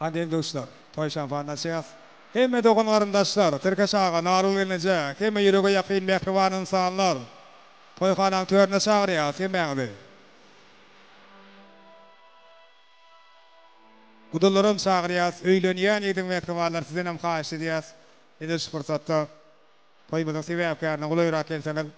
Hany deň-duşlar, toý şampanyny açýas. Hemme dogan-garyndaşlar, Tirkeş aga, Nargül gelneje, hemme ýürege ýakyn mähriban ynsanlar, toýhanaň törüne çagyrýas hemmäňizi. Gudalaram çagyrýas, öýlenýän ýigidiň mähribanlary sizdenem haýyşt edýäs, edil şu pursatda toýumyzyň sebäpkärine golaýrak gelseňiz.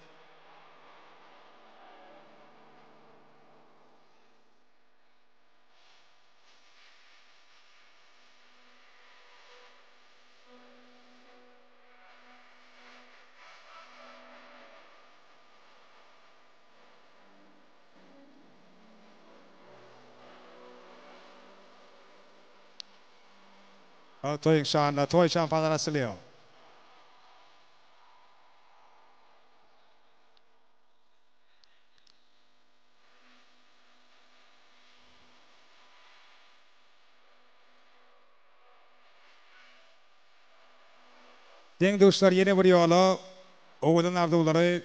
Toýuň şanyna toý şampanlar açylýar. Deň-duşlar ýene bir ýola owadan arzuwlary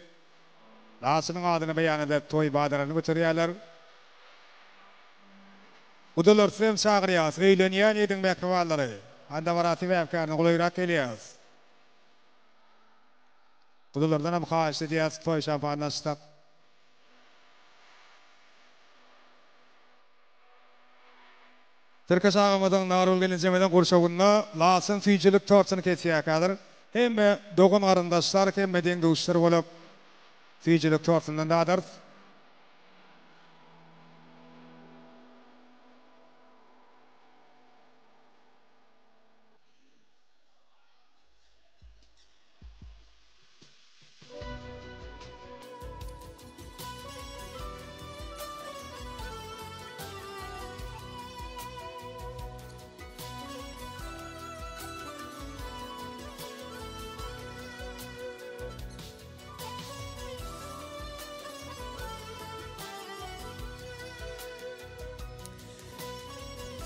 Laçynyň adyna beýan edip toý badalaryny göterýärler. Gudalar sizem çagyrýas, öýlenýän ýigidiň mähribanlary. Hany dabara sebäpkärine golaýrak gelýäs. Gudalardanam haýyşt edýäs toý şampanyny açsak. Tirkeş agamyzyň Nargül gelinjemiziň gurşawynda laçyn süýjülik tortuny kesýär häzir. Hemme dogan-garyndaşlar, hemme deň-duşlar bolup süýjülik tortundan dadarys.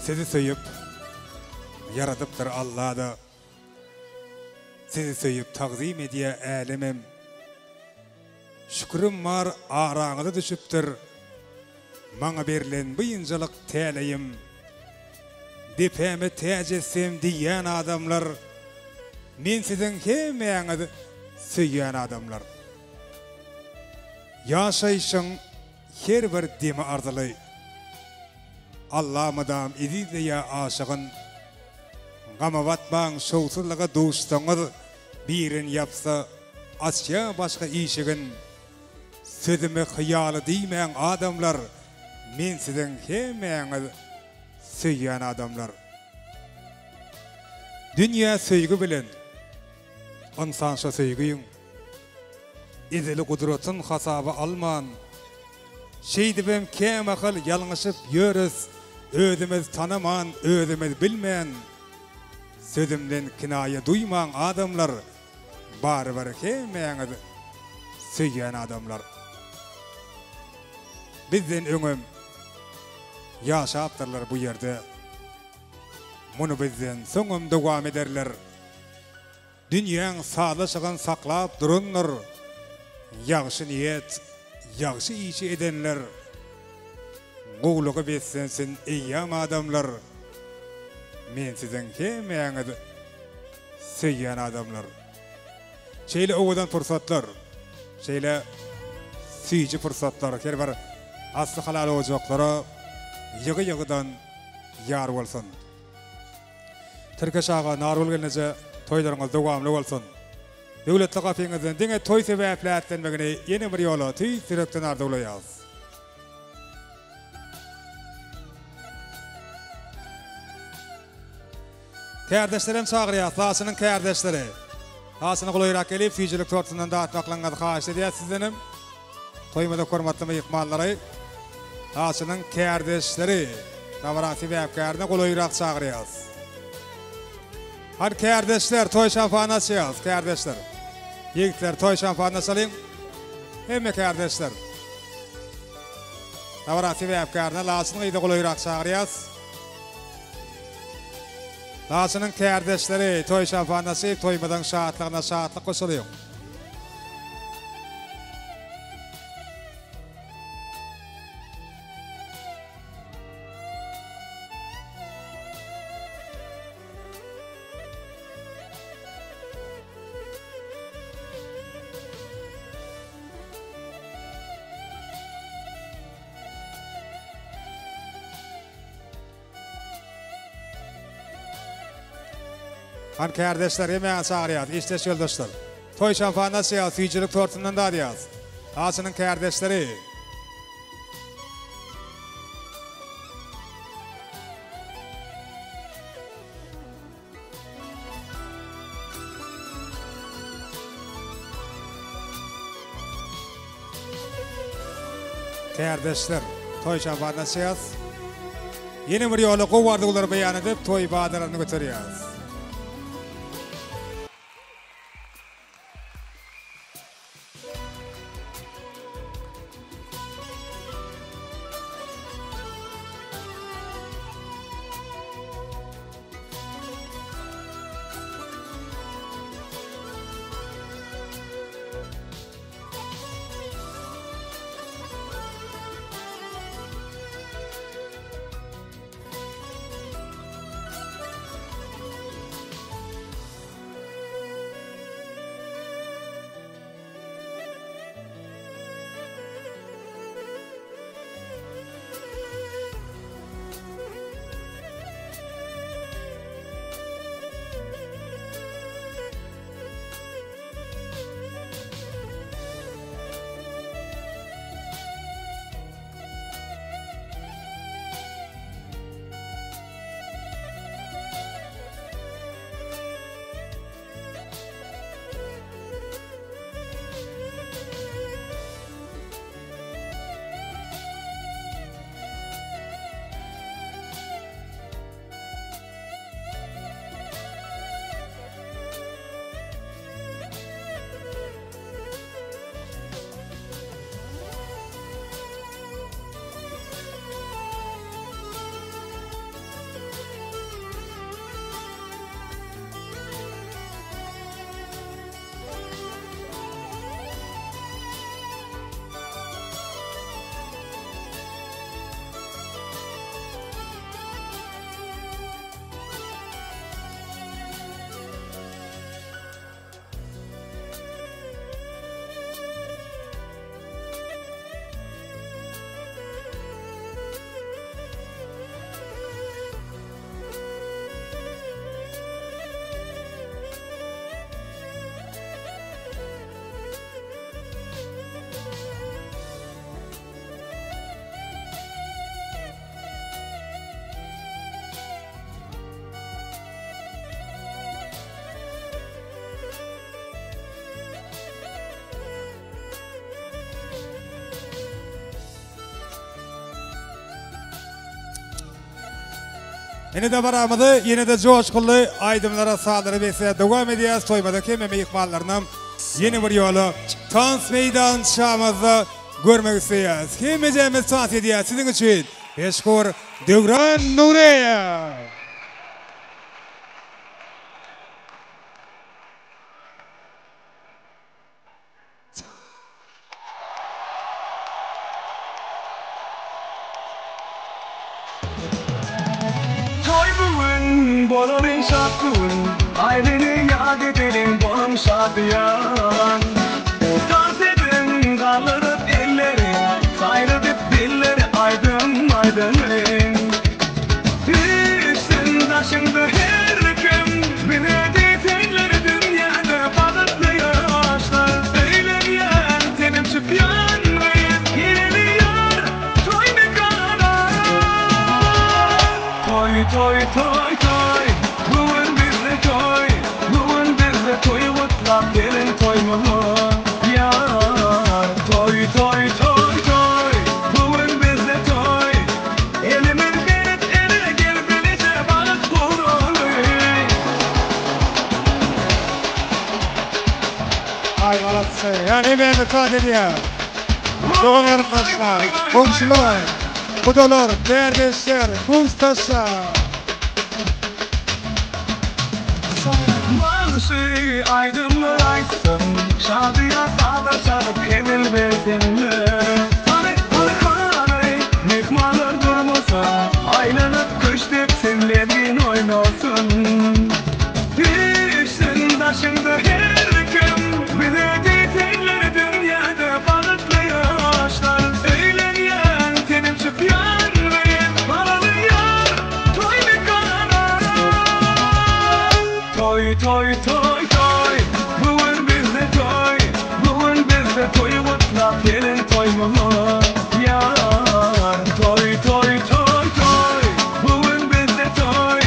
Sizi söýüp ýaradypdyr Alla-da. Sizi söýüp tagzym edýä älemem. Şükürim bar araňyza düşüpdir. Maňa berlen bu ynjalyk täleýim. Depäme täç etsem diýýän adamlar, Men siziň hemmäňiz söýýän adamlar. Ýaşaýşyň her bir demi arzyly. Alla mydam ezizleýä aşygyn. Gama batmaň şowsuzlyga duşsaňyz, Birin ýapsa, açýa başga işigin. Sözüme hyýaly diýmäň adamlar, Men siziň hemmäňiz söýýän adamlar. Dünýä söýgi bilen, ynsan şo söýgiň. Ezeli gudratyn hasaba alman, Şeýdibem kämahal ýalňyşyp ýörüs, Özümiz tanaman, özümiz bilmän. Sözümden kinaýa duýmaň adamlar, Barybir hemmäňiz söýýän adamlar. Bizden öňem ýaşapdyrlar bu ýerde, Muny bizden soňam dowam ederler. Dünýäň sazlaşygyn saklap durandyr, Ýagşy niýet, ýagşy işi edenler. Gowulyga beslensin eýýam adamlar, Men siziň hemmäňiz söýýän adamlar. Şeýle owadan pursatlar, şeýle süýji pursatlar her bir asly halal ojaklara ýygy-ýygydan ýar bolsun. Tirkeş aga, Nargül gelneje toýlaryňyz dowamly bolsun! Döwletli gapyňyzdan diňe toý sebäpli ätlenmegini ýene bir ýola tüýs ýürekden arzuwlaýas. Kärdeşlerem çagyrýas, Laçynyň kärdeşleri. Laçyna golaýrak gelip, süýjülik tortundan datmaklygyňyzy haýyşt edýäs sizdenem. Toýumyzyň hormatly myhmanlary, Laçynyň kärdeşleri dabaraň sebäpkärine golaýrak çagyrýas. Hany kärdeşler, toý şampany açýas, kärdeşler. Ýigitler, toý şampany açalyň. Hemme kärdeşler. Dabaraň sebäpkärine Laçyn gyzy golaýrak çagyrýas. Laçynyň kärdeşleri toý şampany açyp, toýumyzyň şatlygyna şatlyk goşalyň. Hany kärdeşler hemmäňizi çagyrýas, işdeş ýoldaşlar. Toý şampan açýas, süýjülik tortundan dadýas. Haçynyň kärdeşleri. Kärdeşler, toý şampan açýas. Ýene bir ýola gowy arzuwlary beýan edip, toý badalaryny göterýäs. Ine dabaramyzy ýene-de joşgunly aýdymlara, sazlara besläp dowam edýäris. Toýumyzyň hemme myhmanlarynam ýene bir ýola tans meýdançamyzda görmek isleýäris. Hemmejemiz tans edýäris siziň üçin. Meşhur Döwran Nuryýew! Toý bu gün, bolalyň şat bu gün, Aýlyny ýat edeliň, boluň şadyýan. Tans ediň, galdyryp elleri, Saýradyp dilleri aýdym aýdalyň. Üýşsün daşyňda her kim, Bize diýseňler dünýäde bagtly ýaşlar. Öýlenýän senem çykýan gyz, Gelýär toý mekana. Toý toý toý toý, bu gün bizde toý, Bu gün bizde toý gutlap geliň toýumyza ýar. Toý toý toý toý, bu gün bizde toý, Elimiz berip ele gel bileje bagt guraly. Aý malatçy. Ýa hemmämiz tans edýäs. Dogan garyndaşlar, goňşular, gudalar, bärdeşler, kursdaşlar. Bagşy aýdymlar aýtsyn, şadyýan sazlar çalyp hezil bersinler. Hany, hany, hany, myhmanlar durmasa, aýlanyp küşt depsin, lezgin oýnasyn. Üýşsün daşyňda her kim, bize diýseňler dünýäde bagtly ýaşlar. Öýlenýän, senem çykýan gyz, baraly ýar, toý mekana. Toý. Toý toý toý toý Bu gün bizde toý Bu gün bizde toý gutlap geliň toýumyza Ýar Toý toý toý toý Bu gün bizde toý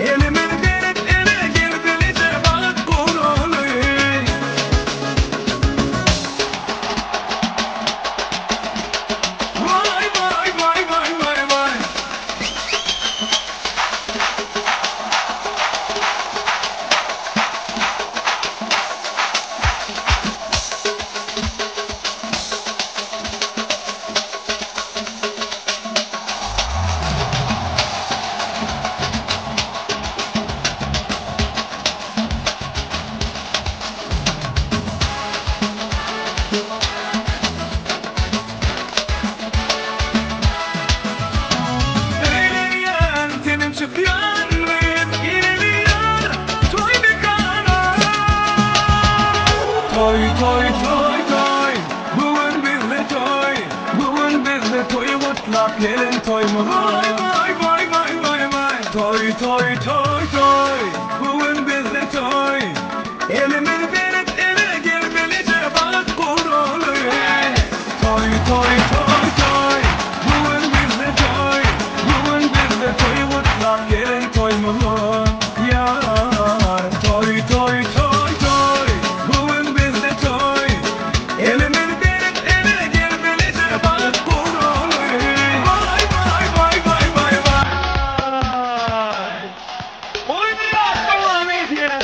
Elimiz berip ele gel bileje bagt guraly. Waý waý waý waý waý waý. Eýlenýän tenim çykýan gyz Gelýär toý mekana. Toý toý toý toý Bu gün bizde toý Bu gün bizde toý gutlap geliň toýumyza Waý waý waý waý waý Toý toý toý toý Bu gün bizde toý Elimiz berip ele gel bileje bagt guraly Toý toý toý toý Bu gün bizde toý Bu gün bizde toý gutlap geliň toýumyza Ýar Toý toý toý toý Bu gün bizde toý Elimiz berip ele gel bileje bagt guraly Waý waý waý waý waý waý Oýnaýas dowam edýär.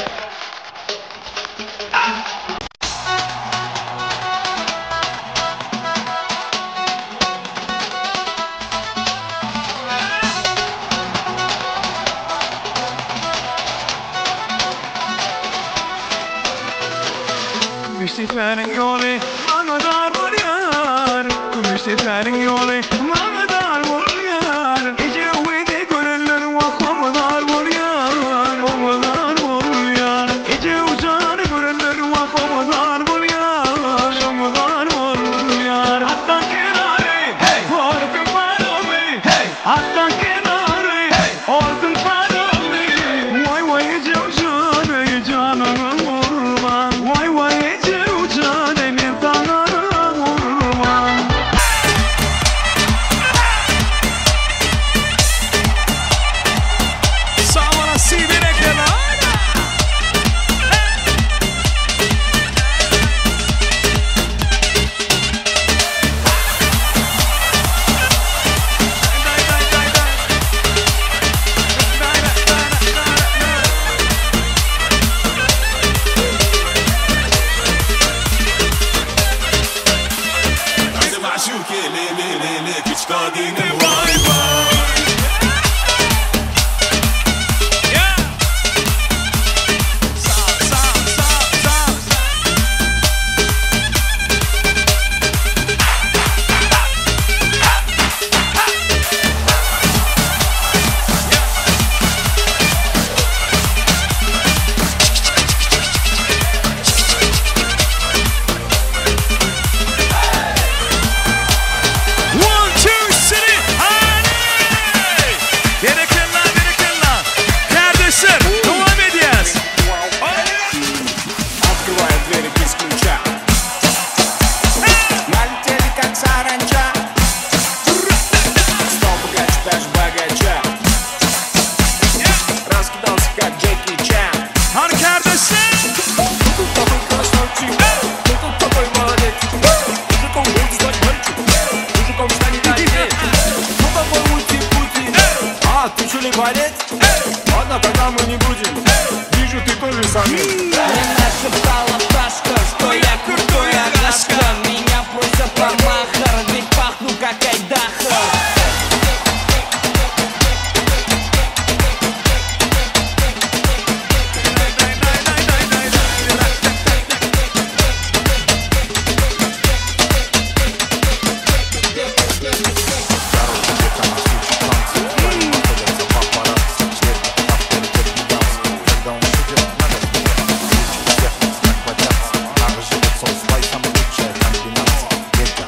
Kümüşdepäniň ýoly maňa dar bolýar, Kümüşdepäniň ýoly maňa dar bolýar. Ejewidi görenler wah oňa zar bolýar, oňa zar bolýar. Ejew jany görenler wah oňa zar bolýar, oňa zar bolýar. Atdan kenary, Orduň paromy, Atdan kenary, Orduň paromy. Waý waý Ejew jany, janyňa gurban. Waý waý Ejew jany, men saňa gurban. One, two, three, hadi! Berekella, berekella. Kardeşler, dowam edýäs. Открываю двери без ключа. Налетели как саранча. Стал богаче, даже богача. Раскидался как Джеки Чан. Hany kardeşler. Ты такой красавчик, ты тут такой молодец. Мужиком буду стать мальчик, мужиком станет отец. Ну такой ути-пути, а ты что ли борец? Ладно, тогда мы не будем. Вижу, ты тоже самец. Мне нашептала пташка, что я крутой агашка. Меня просят про махар, ведь пахну как айдахар. Когда он шутит, надо смеяться. Лучше всех нас как водятся. Наш живет со спайсом, лучшая комбинация. Это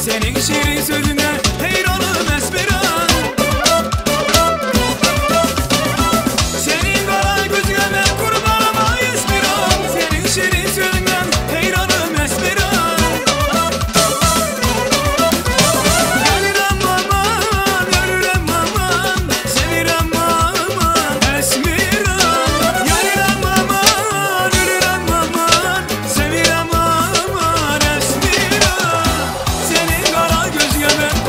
Seniň şirin sözüňe heýranym esmiran. Seniň gara gözüňe men gurbanam aý esmiran. Seniň şirin sözüňe heýranym esmiran. Ölürem aman, ölürem aman, sevirem aman esmiran. Yanirem aman, ölürem aman, sevirem aman esmiran. Senin kara gözüňe men.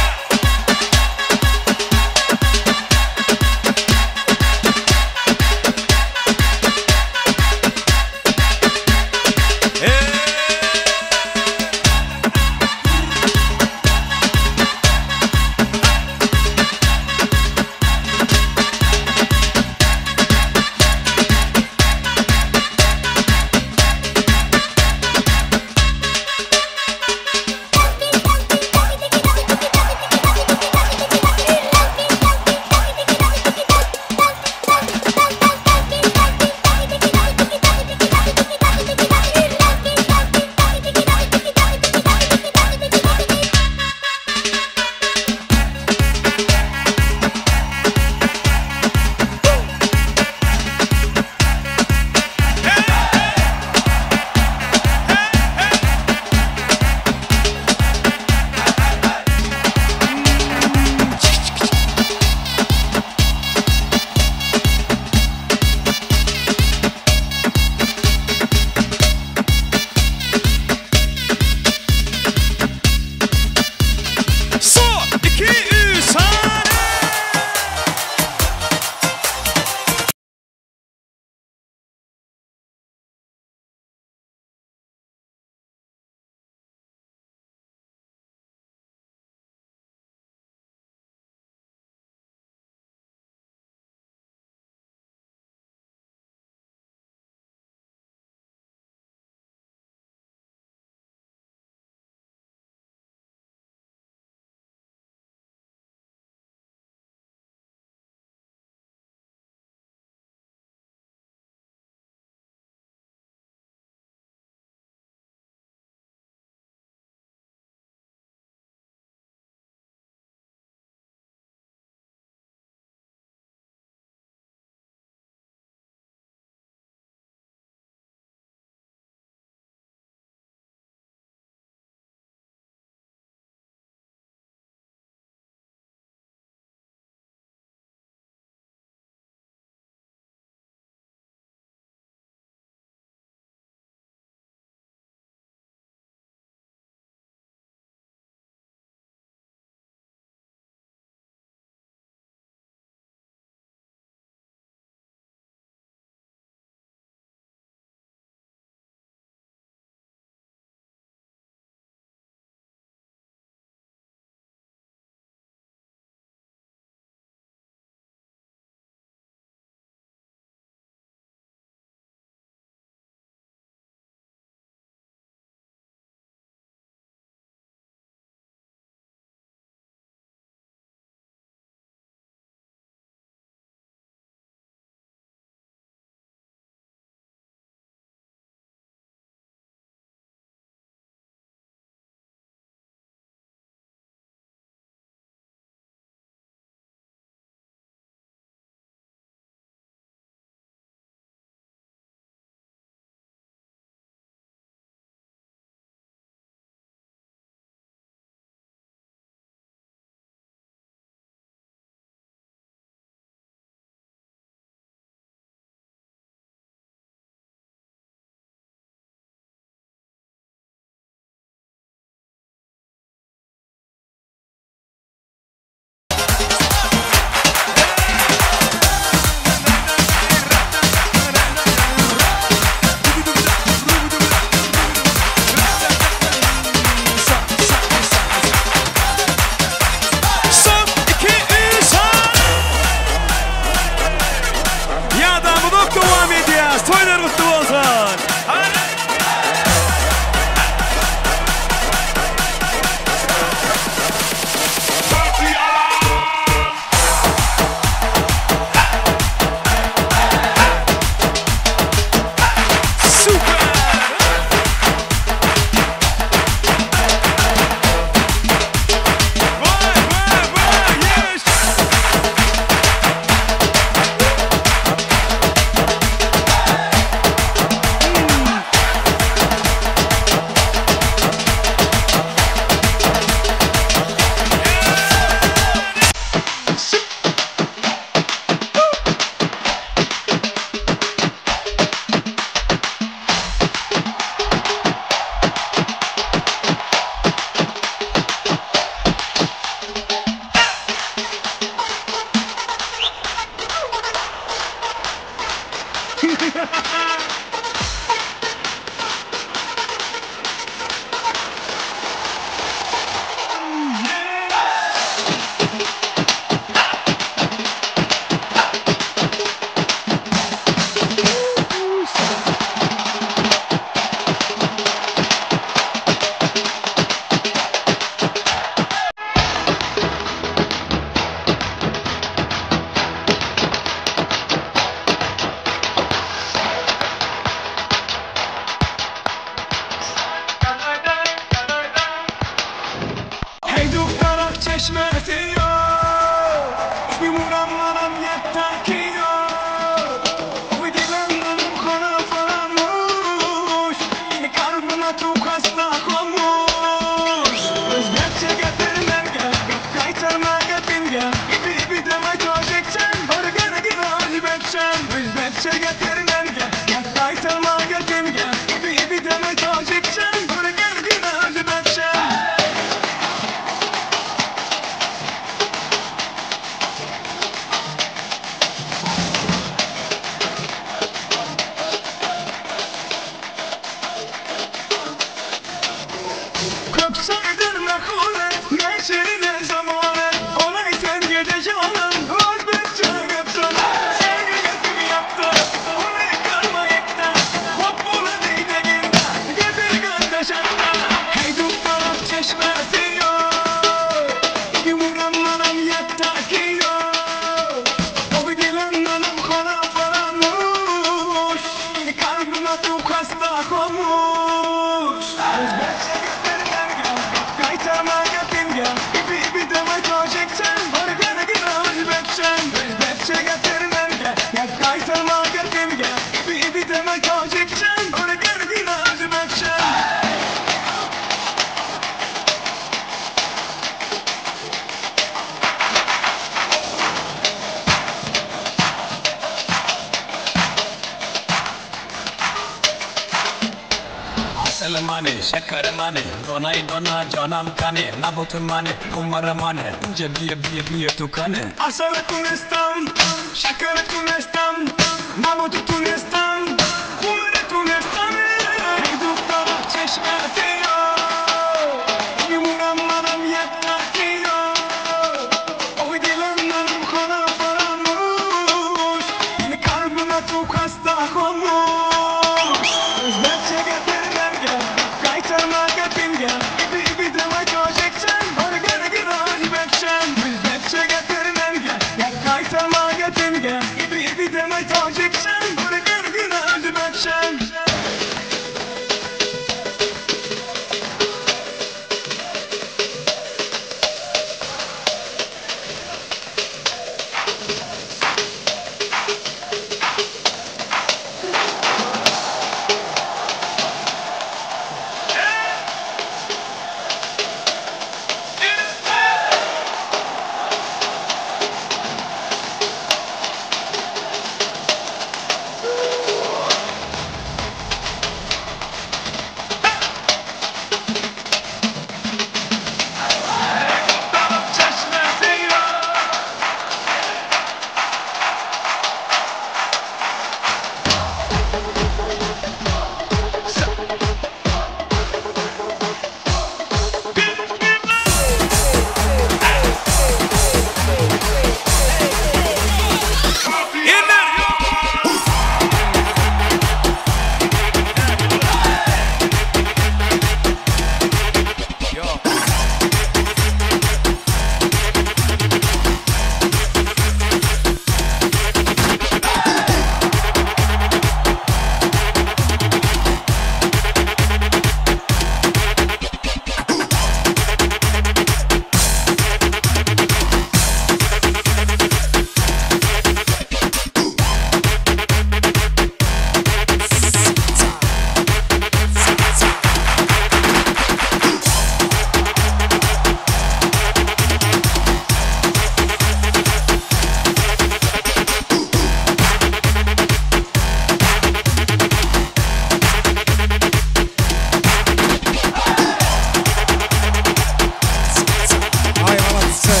Aý malatsy.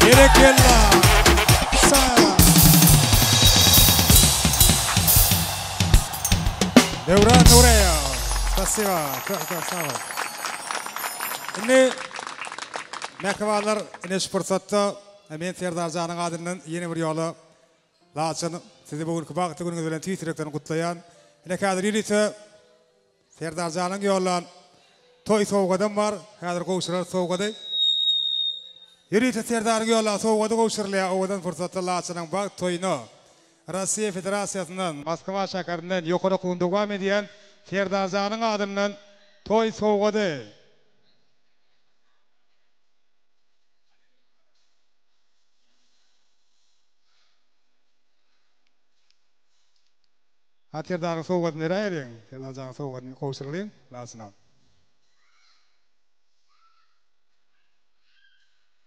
Berekella. Sag. Döwran Nureýew. Spasiba. Köp köp sag bol. Indi mähribanlar ine şu pursatda men Serdarjanyň adyndan ýene bir ýola Laçyn sizi bu günki bagtly günüňiz bilen tüýs ýürekden gutlaýan. Ine häzir ýörite Serdarjanyň ýollan toý sowgadam bar. Häzir gowşurarys sowgady. Ýörite Serdaryň ýollan sowgady gowşurylýar owadan pursatda Laçynyň bagt toýuna. Rossiýa Federasiýasyndan, Moskwa şäherinden ýokary okuwyny dowam edýän Serdarjanyň adyndan toý sowgady. Ha Serdaryň sowgadyny beräýeliň. Serdar janyň sowgadyny gowşuralyň Laçyna.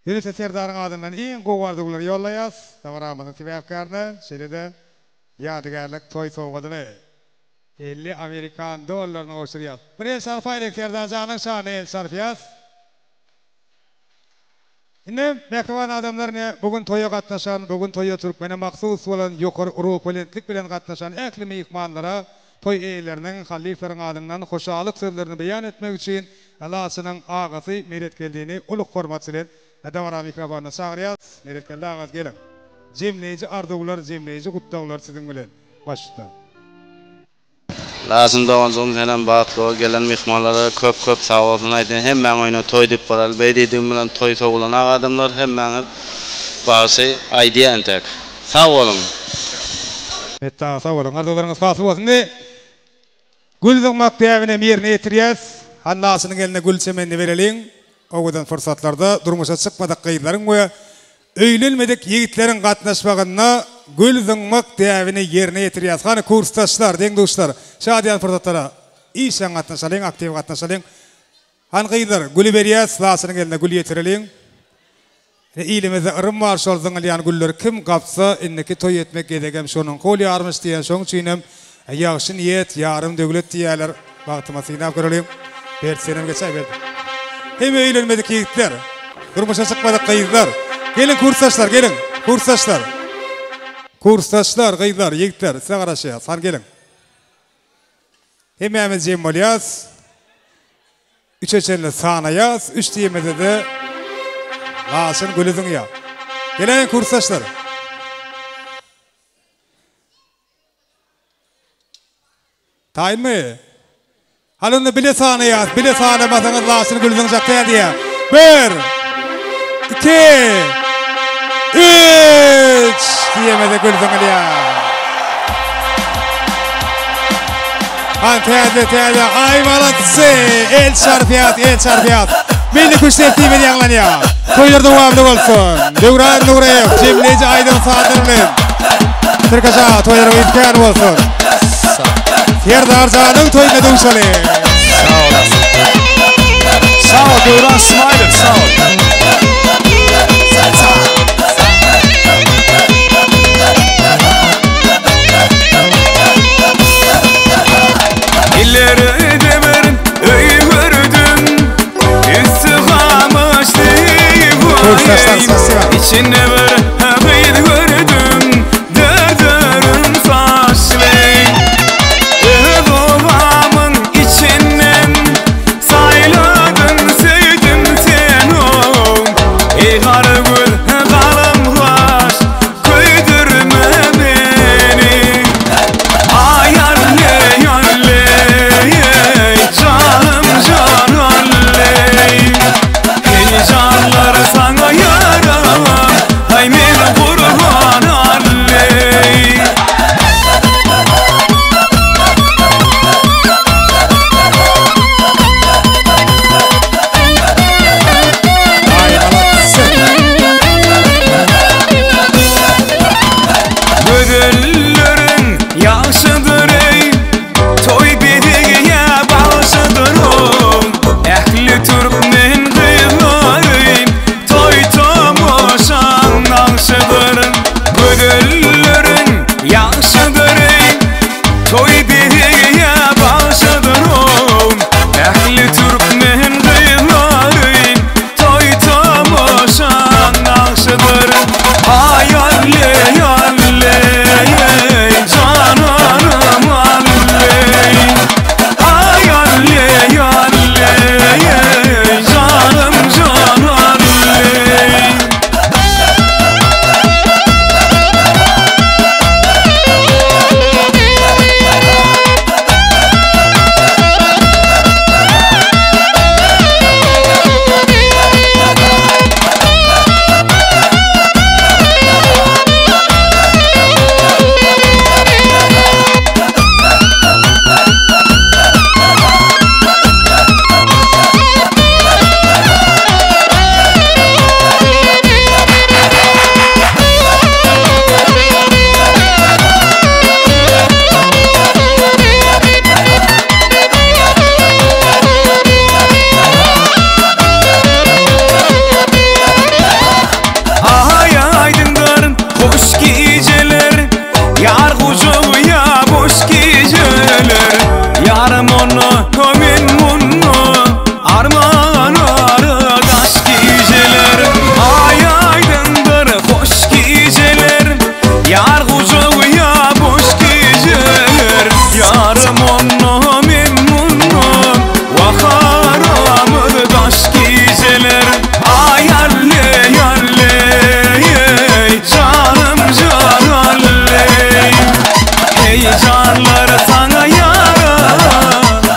Ýörite Serdaryň adyndan iň gowy arzuwlary ýollaýas dabaramyzyň sebäpkärine, şeýle-de ýadygärlik toý sowgadyny, 50 amerikan dollaryny gowşurýas. Bir el çarpaýlyk Serdar janyň şanyna el çarpýas. Indi, mähriban adamlar, ine, bu gün toýa gatnaşan, bu gün toýa türkmene mahsus bolan ýokary ruhubelentlik bilen gatnaşan ähli myhmanlara toý eýeleriniň, halyflaryň adyndan hoşallyk sözlerini beýan etmek üçin Laçynyň agasy Meretgeldini uly hormat bilen dabara mikrofonyna çagyrýarys. Meretgeldi aga, geliň. Jemleýji arzuwlar, jemleýji gutlaglar siziň bilen. Başda. Laçyn doganjygym senem bagtly bol gelen myhmanlara köp köp sag bolsun aýdýan hemmäň öýüne toý diýip baraly beý diýdigim bilen toý sowulanak adamlar hemmäňiz bagşy aýdýa entek sag boluň. Metdi aga sag boluň arzuwlaryňyz hasyl bolsun indi gül zyňmak däbinem ýerine ýetirýäs hany Laçynyň eline gül çemenini bereliň owadan pursatlarda durmuşa çykmadyk gyzlaryň we Öýlenmedik ýigitleriň gatnaşmagynda gül zyňmak däbini ýerine ýetirýäs. Hany kursdaşlar, deň-duşlar, şadyýan pursatlara işjeň gatnaşalyň, aktiw gatnaşalyň. Hany gyzlar, güli berýäs, Laçynyň eline gül ýetireliň. Ine ilimizde yrym bar, şol zyňylýan gülleri kim gapsa, indiki toý etmek gezegem şonuňky bolýarmyş diýen, şoň üçinem Ýagşy niýet, ýarym döwlet diýýärler. Bagtyma synap göreliň. Berdi senem geçäý Berdi. Hemme öýlenmedik ýigitler. Durmuşa çykmadyk gyzlar. Geliň kursdaşlar geliň. Kursdaşlar. Kursdaşlar gyzlar ýigitler size garaşýas. Hany geliň. Hemmämiz jem bolýas. Üçe çenli sanaýas. Üç diýemizde-de Laçyn güli zyňýar. Geläýiň kursdaşlar. Taýynmy? Hany onda bile sanaýas, bile sanamasaňyz laçyn gül zyňjak däl diýýär. Bir, iki, üç diýemede gül zyňylýar. Han täze täze aý malatsy el çarpýas el çarpýas. Milli küşt tertibi ýaňlanýar. Toýlar dowamly bolsun. Döwran Nuryýew jemleýji aýdym sazlar bilen. Tirkeş aga toýlaryň yzkär bolsun. Serdar janyň toýunda duşaly. Sag olasyn. Sag ol Döwran Smailow sag ol. Ileride bir öý gördüm Üstü gamyşly İçinde bir gyz gördüm Dördürüm saçly Öz obamın içinden Sayladın sevdim seni. Ýyllar saňa ýara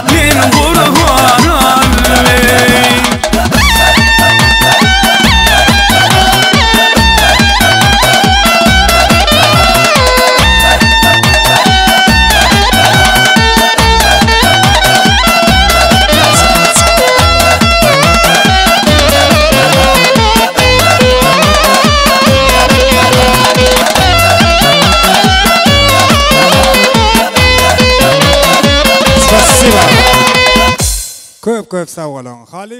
Men gurban aleý. Spasiba. Köp köp sag boluň. Haly.